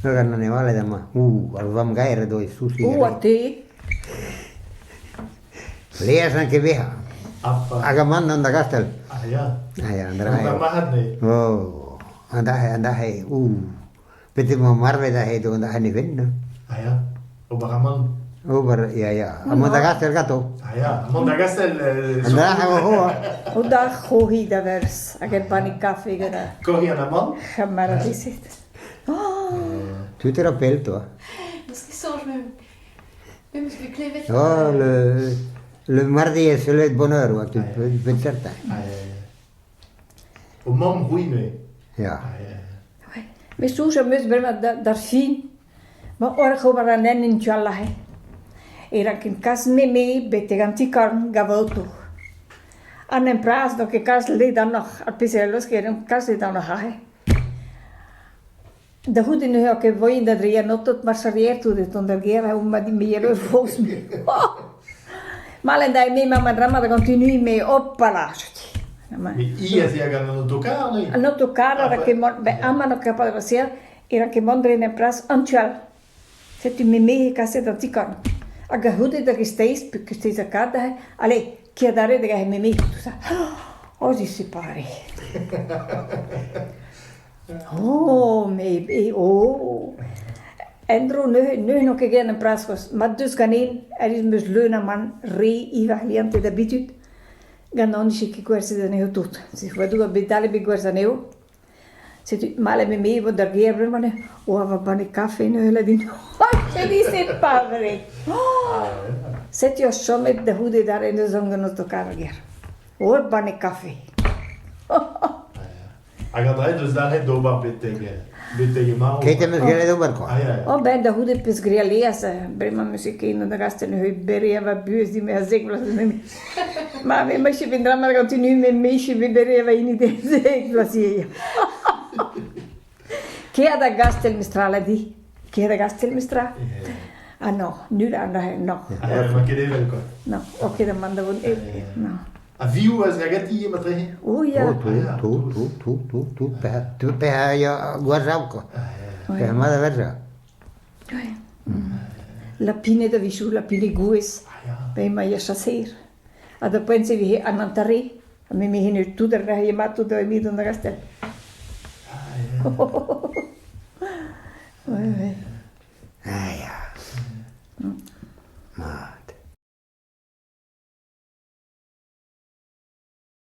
Gant an anevaled amañ. Ouh, ar vamm-gaer he doe sousi. Oh, ha te? Laezh n'eo ket bezañ. Hag amañ d'an da Gastell. Ah ya. Ah ya, an dra An marc'had neuze. Oh, an dra an dra ouh. Betek ma marvet aze edo an dra ne ven. Ah ya, ober amann. Ober, ya, ya. Amañ da Gastell ganto. Ah ya, amañ da Gastell. An dra a vo O da c'hohi da verz hag er banne kafe gant Korri an amann. C'hamaradezed. Oh. Tout era pell, toi. N'eus ket soñj mem. Me 'meus ket klevet. Oh, le, le mardi est celui de bonheur, ouais, tu peux, tu peux être certain. Ho mamm c'hwi neuze. Ya. Me soñj am eus bremañ d'ar fin. Ma oc'h ober an hent en tu all aze. E rankin kas me me betek an ti-korn gant va oto. An hent bras n'eo ket kalz ledanoc'h, ar pezh a laosk eo kalz ledanoc'h aze. Da c'houde neuze eo ket voien da dreiñ an oto marcharier tout e tont d'ar gêr ha ma din me yelo forzh me. Mal en da me ma ma dra da continuiñ me hopala. Mais i a zea gant an autocar neuze? An autocar a ra ket mont, ben amañ n'eo ket pa paseal, e ra ket mont dre en plas an tu all. Setu me me e kaset an ti-korn. Hag a-c'houde da greisteiz, pe kreisteiz ha kad aze, allez, kea adarre da gahet me me, tout ça. Oh, je suis pare. Oh, me, oh. En-dro neuze, neuze n'on ket graet en plas c'hoazh. Ma deus ganin, arri 'm eus leun amann, re ivez liantet d'habitude. Gant an 'nije ket gwerzhet anezho tout. Setu bet dale bet gwerzh anezho. Setu mall eo me vont d'ar gêr bremañ neuze. Oa va banne kafe neuze la din. Je dis c'est pas vrai. Setu ar chomet da c'houde dare neuze on gant autocar ar gêr. Ur banne kafe. Hag an dra deus dalc'het d'ober betek betek e marv. Keit em eus gellet ober kwa. Ah, ya, ya. Oh ben da c'houde 'peus graet laezh, bremañ 'm eus ket ken da gas neuze bereañ va buhez din me a zek vloaz Ma me meche bet dra ma continue me meche bet bereañ va hini de zek vloaz hiziv. Kea da Gastell Mistral a di. Kea da Gastell Mistral. Ah no, nul an dra no. Ah, ya, emañ ket evel quoi. No, ok da man da vont no. Ha vioù a zagati matrehe? Oh ya. Oh, tout, tout, tout, tout, tout, tout, tout, peha ya gwazav quoi. Peha mat a verza. Lapined a-wechoù, lapined gouez, pe emañ ya chaseer. Ha da poent-se e vije an hanter-re, ha me me tout ar re emañ tout evit an gastell. Ouais, ouais. Ah ya.